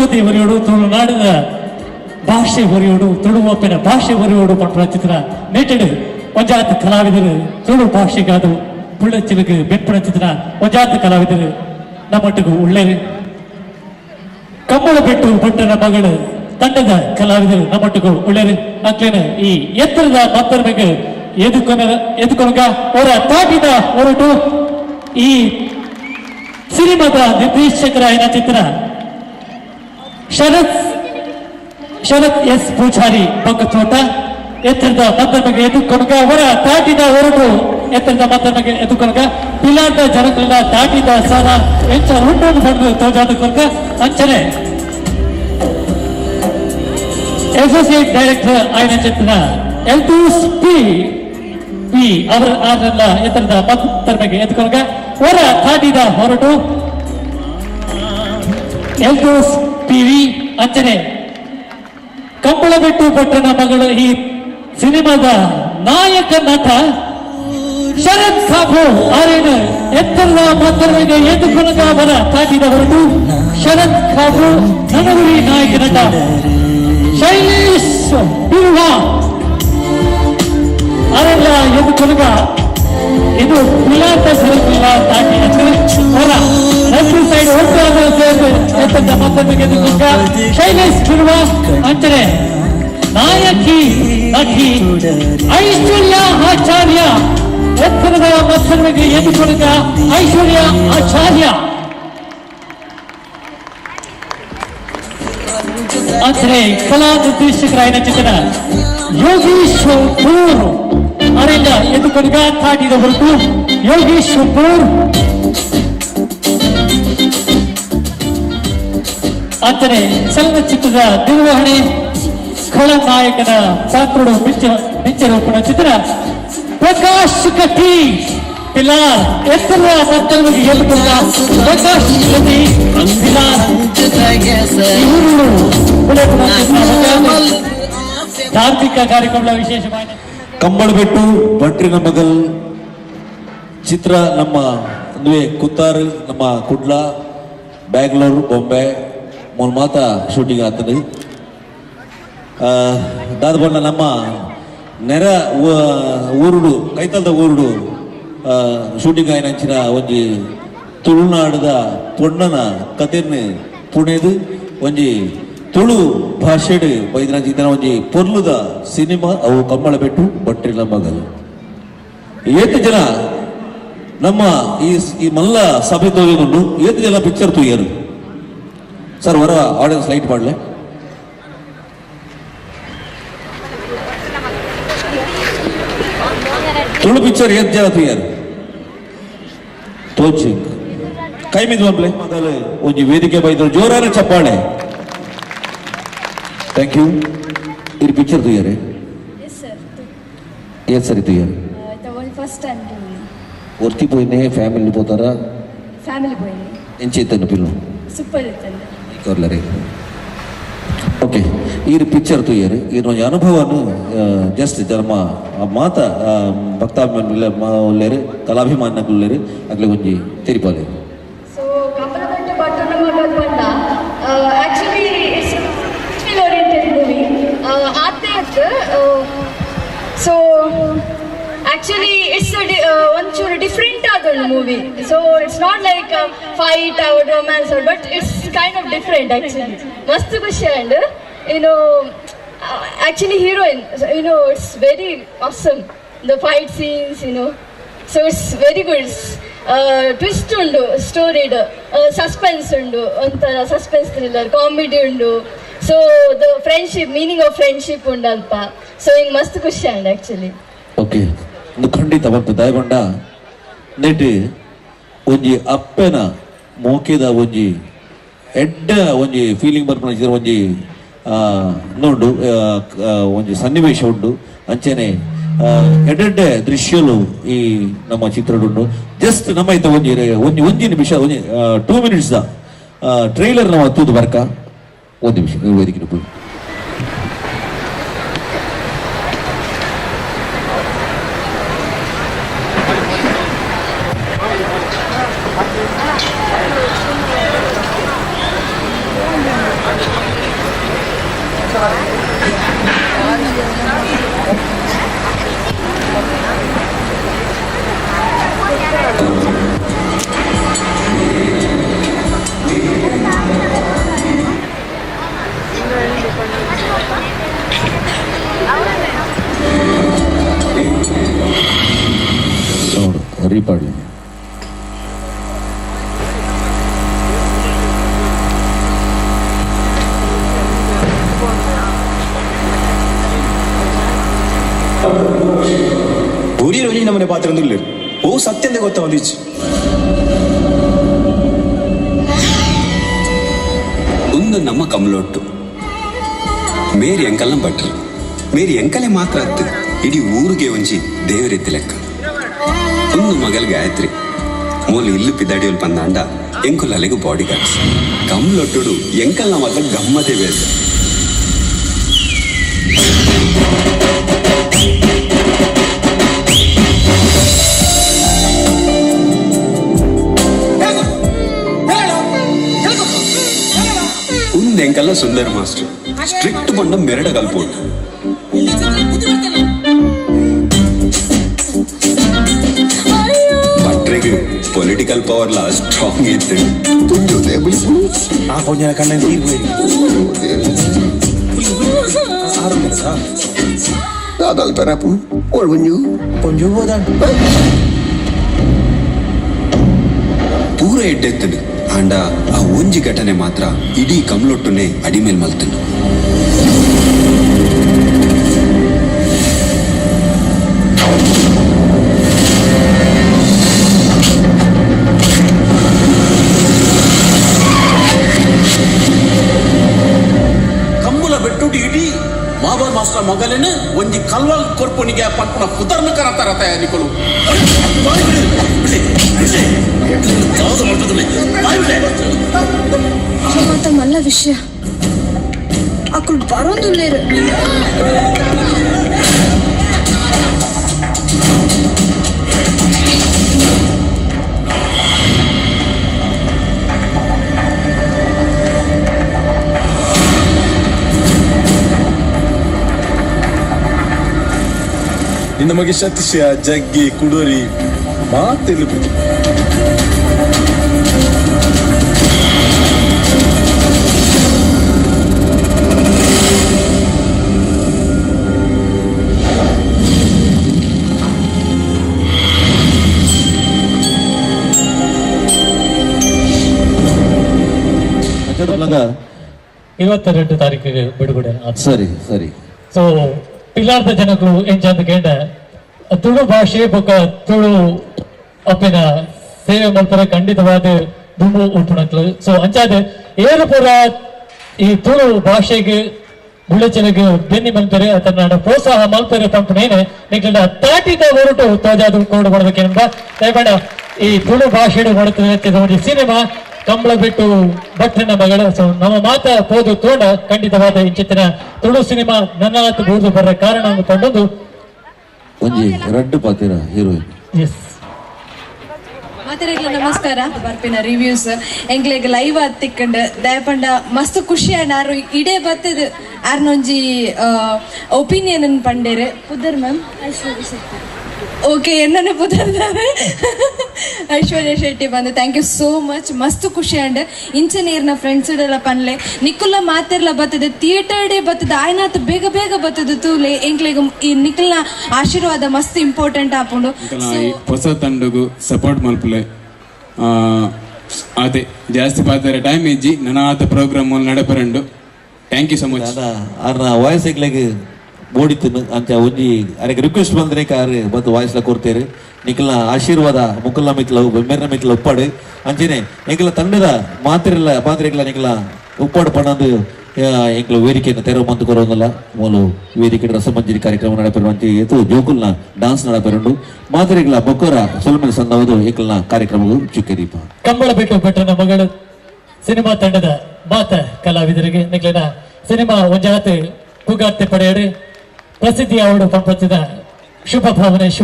ಸಂಸ್ಕೃತಿ ಒರಿಯೋಡು, ತುಳುನಾಡಿನ ಭಾಷೆ ಒರಿಯೋಡು, ತುಳು ಒಪ್ಪಿನ ಭಾಷೆ ಒರಿಯೋಡು ಪಂಪುನ ಚಿತ್ರ ನೆಟ್ಟೆಡ್ ಒಂಜಾತ್ ಕಲಾವಿದರು ತುಳು ಭಾಷೆಗಾದು ಬುಳ್ಳಚಿಲುಗು ಬೆಪ್ಪುನ ಚಿತ್ರ ಒಂಜಾತ್ ಕಲಾವಿದರು ನಮ್ಮೊಟ್ಟಿಗೆ ಉಳ್ಳೇರು. ಕಂಬಳಬೆಟ್ಟು ಭಟ್ಟನ ಮಗಳು ತಂಡದ ಕಲಾವಿದರು ನಮ್ಮೊಟ್ಟಿಗೆ ಉಳ್ಳೇರು. ಅಕ್ಲೇನ ಈ ಎತ್ತರದ ಮತ್ತರ್ಮೆಗೆ ಎದುಕೊನ ಎದುಕೊನಗ ಅವರ ತಾಟಿದ ಹೊರಟು ಈ ಸಿನಿಮಾದ ನಿರ್ದೇಶಕರಾಯನ ಚಿತ್ರ ಶರತ್ ಶರತ್ ಎಸ್ ಪೂಜಾರಿ ಬೊಕ್ಕತೋಟ. ಎತ್ತರದ ಮತ್ತರ್ಮೆಗೆ ಎದುಕೊನಗ ಅವರ ತಾಟಿದ ಹೊರಟು ಎತ್ತರದ ಮತ್ತರ್ಮೆಗೆ ಎದುಕೊನಗ ಪಿಲಾರ್ದ ಜನಕುಲ ತಾಟಿದ ಸಾಲ ಎಂಚ ಉಂಟು ಬಂದು ತೋಜಾದ ಕೊನಕ. ಅಂಚನೆ ಅಸೋಸಿಯೇಟ್ ಡೈರೆಕ್ಟರ್ ಆಯ್ನ ಚಿತ್ರ ಎಲ್ದೂಸ್ ಪಿ ಪಿ ಅವರ ಆರೆಲ್ಲ ಎತ್ತರದ ಮತ್ತರ್ಮೆಗೆ ಎದುಕೊನಗ ಅವರ ತಾಟಿದ ಹೊರಟು ಎಲ್ದೂಸ್ ಪಿ ವಿ. ಅಂಚನೆ ಕಂಬಳಬೆಟ್ಟು ಭಟ್ಟನ ಮಗಳು ಈ ಸಿನಿಮಾದ ನಾಯಕ ನಟ ಶರತ್ ಕಾಪು ಆರೇನು ಎತ್ತರದ ಮತ್ತರ್ಮೆಗೆ ಎದುಕೊನಗ ಅವರ ತಾಟಿದ ಹೊರಟು ಶರತ್ ಕಾಪು. ನನಗುರಿ ನಾಯಕ ನಟ ಶೈಲೇಶ್ ಬಿರ್ವಾ ಅರೆಲ್ಲ ಎದುಕೊನಗ ಇದು ಪಿಲಾತ ಸರಕುಲ ತಾಟಿ ಹೊರ ಲೆಫ್ಟ್ ಸೈಡ್ ಒಟ್ಟು ಸೇರಿದು ಎತ್ತರದ ಮತ್ತೊಂದು ಎದುಕೊನಗ ಶೈಲೇಶ್ ಬಿರ್ವಾ. ಅಂಚನೆ ನಾಯಕಿ ನಟಿ ಐಶ್ವರ್ಯ ಆಚಾರ್ಯ, ಎತ್ತರದ ಮತ್ತೊಂದಿಗೆ ಎದುಕೊನಗ ಐಶ್ವರ್ಯ ಆಚಾರ್ಯ. ಅಂಚನೆ ಕಲಾ ನಿರ್ದೇಶಕರಾಯನ ಚಿತ್ರ ಯೋಗೀಶ್ ಪೂರ್ ಅರೆಲ್ಲ ಎದುಕೊನಗ ತಾಟಿದ ಹೊರತು ಯೋಗೀಶ್ ಪೂರ್. ಅಂಚನೆ ಚಲನಚಿತ್ರದ ನಿರ್ವಹಣೆ ಖಳನಾಯಕನ ಪಾತ್ರಡು ಮಿಂಚ ಮಿಂಚರೂಪಣ ಚಿತ್ರ ಪ್ರಕಾಶ್ ಕಟ್ಟಿ ಪಿಲಾರ್. ಎತ್ತರ ಮತ್ತೊಂದು ಎದುಕೊನಗ ಪ್ರಕಾಶ್ ಕಟ್ಟಿ ಪಿಲಾರ್. ಇವರು ಧಾರ್ಮಿಕ ಕಾರ್ಯಕ್ರಮದ ವಿಶೇಷವಾಗಿ ಕಂಬಳಬೆಟ್ಟು ಭಟ್ರಿನ ಮಗಲ್ ಚಿತ್ರ ನಮ್ಮ ಅಂದ್ರೆ ಕುತ್ತಾರು, ನಮ್ಮ ಕುಡ್ಲ, ಬ್ಯಾಂಗ್ಳೂರು, ಬೊಂಬೆ ಮೂಲ ಮಾತ ಶೂಟಿಂಗ್ ಆಗ್ತದೆ. ದಾದ ಬಣ್ಣ ನಮ್ಮ ನೆರ ಊರುಡು, ಕೈತಲ್ದ ಊರುಡು ಶೂಟಿಂಗ್ ಆಯಿನಂಚಿನ ಒಂಜಿ ತುಳುನಾಡದ ಪೊಣ್ಣನ ಕತೆನ್ ಪುಣೆದು ಒಂಜಿ ತುಳು ಭಾಷೆಡ್ ಬೈದಿನಂಚಿನ ಒಂಜಿ ಪೊರ್ಲುದ ಸಿನಿಮಾ ಅವು ಕಂಬಳಬೆಟ್ಟು ಭಟ್ರಿನ ಮಗಲ್. ಏತ್ ಜನ ನಮ್ಮ ಈ ಈ ಮಲ್ಲ ಸಭೆ ತೋಜೊಂದುಂಡು? ಏತ್ ಜನ ಪಿಕ್ಚರ್ ತೂಯರು? ಸರ್, ಹೊರ ಆಡಿಯನ್ಸ್ ಲೈಟ್ ಮಾಡಲೆ. ತುಳು ಪಿಕ್ಚರ್ ಏತ್ ಜನ ತೂಯರು? ತೋಚಿ ಕೈ ಮಿದ್ ಬಂಪ್ಲೆ. ಮೊದಲು ಒಂಜಿ ವೇದಿಕೆ ಬೈದರು, ಜೋರಾನ ಚಪ್ಪಾಳೆ. Thank you. ಇರ್ ಪಿಕ್ಚರ್ ತೂಯರೆ? Yes, sir. ಏತ್ ಸರಿ ತೂಯರು? The one first time to me. ಒರ್ತಿ ಪೋಯಿನೆ, ಫ್ಯಾಮಿಲಿ ಪೋತಾರ? Family boy. ಎಂಚ ಇತ್ತನ್ನು ಪಿಲ್ಲು? Super ಇತ್ತಂದೆ. ಕೊರ್ಲರೆ. ಓಕೆ, ಈ ಪಿಕ್ಚರ್ ತೂಯರು, ಈ ಒಂಜಿ ಅನುಭವನು ಜಸ್ಟ್ ನಮ್ಮ ಮಾತ ಭಕ್ತಾಭಿಮಾನಿ ಉಲ್ಲೇರು, ಕಲಾಭಿಮಾನಿಗುಲ್ಲೇರು, ಅಗ್ಲೆ ಒಂಜಿ ತೆರಿಪಾಲೆ. ಸೊ ಕಂಬಳಬೆಟ್ಟು ಭಟ್ಟನ ಮಗಲ್ ಪಂಡ ಆಕ್ಚುಲಿ it's oriented movie ಆತೆ ಇತ್ತು. ಸೊ ಆಕ್ಚುಲಿ it's ಒಂಚೂರು different ಆದೊಂದು movie. So it's not like fight or romance, but it's kind of different actually. ಮಸ್ತ್ ಖುಷಿ. And actually heroine, it's very awesome, the fight scenes. So it's very good. Twist ಉಂಡು storeyed, suspense ಉಂಡು, ಒಂಥರ suspense thriller comedy ಉಂಡು. So the friendship, meaning of friendship ಉಂಡು ಅಲ್ಪ. ಸೊ ಹಿಂಗೆ ಮಸ್ತ್ ಖುಷಿ ಅಂಡ್ ಆಕ್ಚುಲಿ. ಓಕೆ, ಒಂದು ಖಂಡಿತ ಬಂತು. ದಯಗೊಂಡ ನೆಟ್ ಒಂಜಿ ಅಪ್ಪೆನ ಮೋಕೆದ ಒಂಜಿ ಎಡ್ಡ ಒಂಜಿ ಫೀಲಿಂಗ್ ಬರ್ಪುನ ಒಂಜಿ ನೋಡು ಒಂಜಿ ಸನ್ನಿವೇಶ ಉಂಡು. ಅಂಚನೆ ಎಡ್ಡೆಡ್ಡೆ ದೃಶ್ಯಲು ಈ ನಮ್ಮ ಚಿತ್ರಡುಂಡು. ಜಸ್ಟ್ ನಮ್ಮ ಇತ್ತ ಒಂಜಿ ಒಂಜಿ ಒಂಜಿ ನಿಮಿಷ, ಒಂಜಿ 2 ಮಿನಿಟ್ಸ್ the trailer ನಮ್ಮ ತೂದು ಬರ್ಕ. ಒಂದು ನಿಮಿಷ, ನೀವು ವೇದಿಕೆ ಹೋಗಿ. ರೀಪಾಡ್ಲಿ. ಊರಿನ ನಮ್ಮನೆ ಪಾತ್ರ ಓ ಸತ್ಯಂದೆ ಗೊತ್ತ ಒಂದಿಚ್ಚು ಒಂದು ನಮ್ಮ ಕಮಲೊಟ್ಟು ಮೇರಿ ಅಂಕಲ್ನ ಭಟ್ರು ಮೇರಿ ಎಂಕಲೆ ಮಾತ್ರ ಅತ್ತು ಇಡೀ ಊರಿಗೆ ಒಂಜಿ ದೇವರಿದ್ದ ಲೆಕ್ಕ. ಒಂದು ಮಗಲ್ ಗಾಯತ್ರಿ ಮೂಲ ಇಲ್ಲು ಪಿದಾಡಿಯೋಲ್ ಬಂದಾಂಡ ಎಂಕುಲ್ ಅಲೆಗು ಬಾಡಿ ಗಾರ್ಡ್ಸ್ ಕಮಲೊಟ್ಟುಡು ಎಂಕಲ್ನ ಮಾತ್ರ ಗಮ್ಮತೆ ಬೇಸ. ಎಂಕಲ್ಲ ಸುಂದರ್ ಮಾಸ್ಟರ್ ಸ್ಟ್ರಿಕ್ಟ್ ಬಂಡ ಮೆರಡ ಕಲ್ಪೋಡು. ಭಟ್ರಿಗೆ ಪೊಲಿಟಿಕಲ್ ಪವರ್ ಲಾ ಸ್ಟ್ರಾಂಗ್ ಇತ್ತು. ಪೂರ ಎಡ್ಡೆತ್ತದು ಆಂಡ ಆ ಒಂಜಿ ಘಟನೆ ಮಾತ್ರ ಇಡೀ ಕಮ್ಲೊಟ್ಟುನೆ ಅಡಿಮೇಲ್ ಮಲ್ತನು. ಕಮ್ಮುಲ ಬೆಟ್ಟುಡು ಇಡೀ ಮಾಬರ್ ಮಾಸ್ಟರ್ ಮಗಲೇನು ಒಂಜಿ ಕಲ್ವಾಲ್ ಕೊರ್ಪುನಿಗೆ ಪನ್ಪುನ ಪುದರ್ನ ಕರತಾರ ತಯಾರಿಕಲು. ಮಾತ ಮಲ್ಲ ವಿಷಯ ಅಕ್ಕಳು ಬರೋಂದುಲ್ಲೇರು. ನಿನ್ನ ಮಗೆ ಸತೀಶ ಜಗ್ಗಿ ಕುಡೋರಿ ಮಾತೆಲ್ಲ ಬಿಡಿ. 22 ತಾರೀಕಿಗೆ ಬಿಡುಗಡೆ. ಸರಿ ಸರಿ. ಸೊ ಪಿಲಾರ್ದ ಜನಗಳು ಎಂಚಂದ ಕೇಂದ್ರ ತುಳು ಭಾಷೆ ಬೊಕ್ಕ ತುಳು ಅಪ್ಪಿನ ಸೇವೆ ಮಲ್ಪರೆ ಖಂಡಿತವಾದ ದುಂಬು ಉಪ್ಪುನಕ್ಲು. ಸೊ ಅಂಚಾದ ಏರು ಪೂರ ಈ ತುಳು ಭಾಷೆಗೆ ಬುಳೆಚಲಿಗೆ ಬೆನ್ನಿ ಮಲ್ಪರೆ ತನ್ನ ಪ್ರೋತ್ಸಾಹ ಮಲ್ಪರೆ ಪಂಪನೇನೆ ನಿಕ್ಲ ತಾಟಿದ ಹೊರಟು ತೋಜಾದು ಕೋಡು ಮಾಡಬೇಕೆಂಬ ದಯಮಾಡ ಈ ತುಳು ಭಾಷೆ ಮಾಡುತ್ತಿದೆ ಸಿನಿಮಾ ಕಂಬಳ ಬಿಟ್ಟು ಭಟ್ಟನ ಮಗಳ. ಸೊ ನಮ್ಮ ಮಾತ ಪೋದು ತೋಡ ಖಂಡಿತವಾದ ಇಂಚಿತ್ತಿನ ತುಳು ಸಿನಿಮಾ ನನ್ನಾತು ಬೂರ್ದು ಬರ ಕಾರಣ ಪಂಡೊಂದು ಒಂಜಿ ರಡ್ಡು ಪಾತಿರ ಹೀರೋಯಿನ್. ಎಸ್. ಮಾತಾಡಗ್ಲ ನಮಸ್ಕಾರ. ಬರ್ಪಿನ ರಿವ್ಯೂಸ್ ಎಂಕ್ಲೆಗ್ ಲೈವ್ ಆದ್ ತಿಕ್ಕಂಡ್ ದಯಪಂಡ ಮಸ್ತ್ ಖುಷಿ ಆಂಡ್ ಆರು ಇಡೇ ಬತ್ತದ ಆರ್ನೊಂಜಿ ಒಪಿನಿಯನ್ ಪಂಡೇರು ಪುದರ್ ಮ್ಯಾಮ್ ಓಕೆ ಎನ್ನನೆ ಪುದರ್ ಐಶ್ವರ್ಯ ಶೆಟ್ಟಿ ಬಂದು thank you so much ಮಸ್ತ್ ಖುಷಿ ಆಂಡ್ ಇಂಚನೆ ಇರ್ನ ಫ್ರೆಂಡ್ಸ್ ಎಲ್ಲ ಪನ್ಲೆ ನಿಕ್ಕುಲ್ಲ ಮಾತೆರ್ಲ ಬತ್ತದ ಥಿಯೇಟರ್ ಡೇ ಬತ್ತದ ಆಯ್ನಾತ್ ಬೇಗ ಬೇಗ ಬತ್ತದ ತೂಲೆ ಎಂಕ್ಲೆಗ್ ಈ ನಿಕ್ಕಲ್ನ ಆಶೀರ್ವಾದ ಮಸ್ತ್ ಇಂಪಾರ್ಟೆಂಟ್ ಆಪುಂಡು. ಹೊಸ ತಂಡಗು ಸಪೋರ್ಟ್ ಮಲ್ಪುಲೆ ಅದೇ ಜಾಸ್ತಿ ಪಾತಾರೆ ಟೈಮ್ ಇಜ್ಜಿ ನನ್ನ ಆತ ಪ್ರೋಗ್ರಾಮ್ ನಡಪರಂಡು. Thank you so much. ಆರ್ನ ವಾಯ್ಸ್ ಎಂಕ್ಲೆಗ್ ಬೋಡಿತ್ತು ಅಂಚ ಒಂಜಿ ಅರೆಗೆ ರಿಕ್ವೆಸ್ಟ್ ಬಂದ್ರೆ ಆರು ಬಂದು ವಾಯ್ಸ್ಲ ಕೊಡ್ತೇರು. ನಿಕ್ಕಲ್ನ ಆಶೀರ್ವಾದ ಮುಕ್ಕಲ್ನ ಮಿತ್ಲ ಬೆಮ್ಮೆರ್ನ ಮಿತ್ಲ ಉಪ್ಪಾಡು ಅಂಚನೆ ಎಂಕಲ ತಂಡದ ಮಾತ್ರೆಲ್ಲ ಮಾತ್ರೆಗಳ ನಿಕ್ಕಲ ಉಪ್ಪಾಡು ಪಣ್ಣಂದು ಎಂಕಲ ವೇದಿಕೆಯನ್ನು ತೆರವು ಮಂತು ಕೊರೋದಲ್ಲ ಮೂಲು ವೇದಿಕೆ ರಸಮಂಜರಿ ಕಾರ್ಯಕ್ರಮ ನಡಪೆರು ಅಂಚೆ ಏತು ಜೋಕುಲ್ನ ಡಾನ್ಸ್ ನಡಪೆರುಂಡು ಮಾತ್ರೆಗಳ ಬೊಕ್ಕರ ಸೊಲ್ಮೆಲ್ ಸಂದವದು ಎಂಕಲ್ನ ಕಾರ್ಯಕ್ರಮಗಳು ಚುಕ್ಕೆದೀಪ. ಕಂಬಳ ಬಿಟ್ಟು ಭಟ್ಟನ ಮಗಳು ಸಿನಿಮಾ ತಂಡದ ಮಾತ ಕಲಾವಿದರಿಗೆ ನಿಕ್ಲಿನ ಸಿನಿಮಾ ಒಂಜಾತ್ ಕೂಗಾರ್ತೆ ಪಡೆಯರು ಪ್ರಸಿದ್ಧಿ ಅವರು ಪಂಪತ್ತಿನ ಶುಭ ಭಾವನೆ ಶುಭ.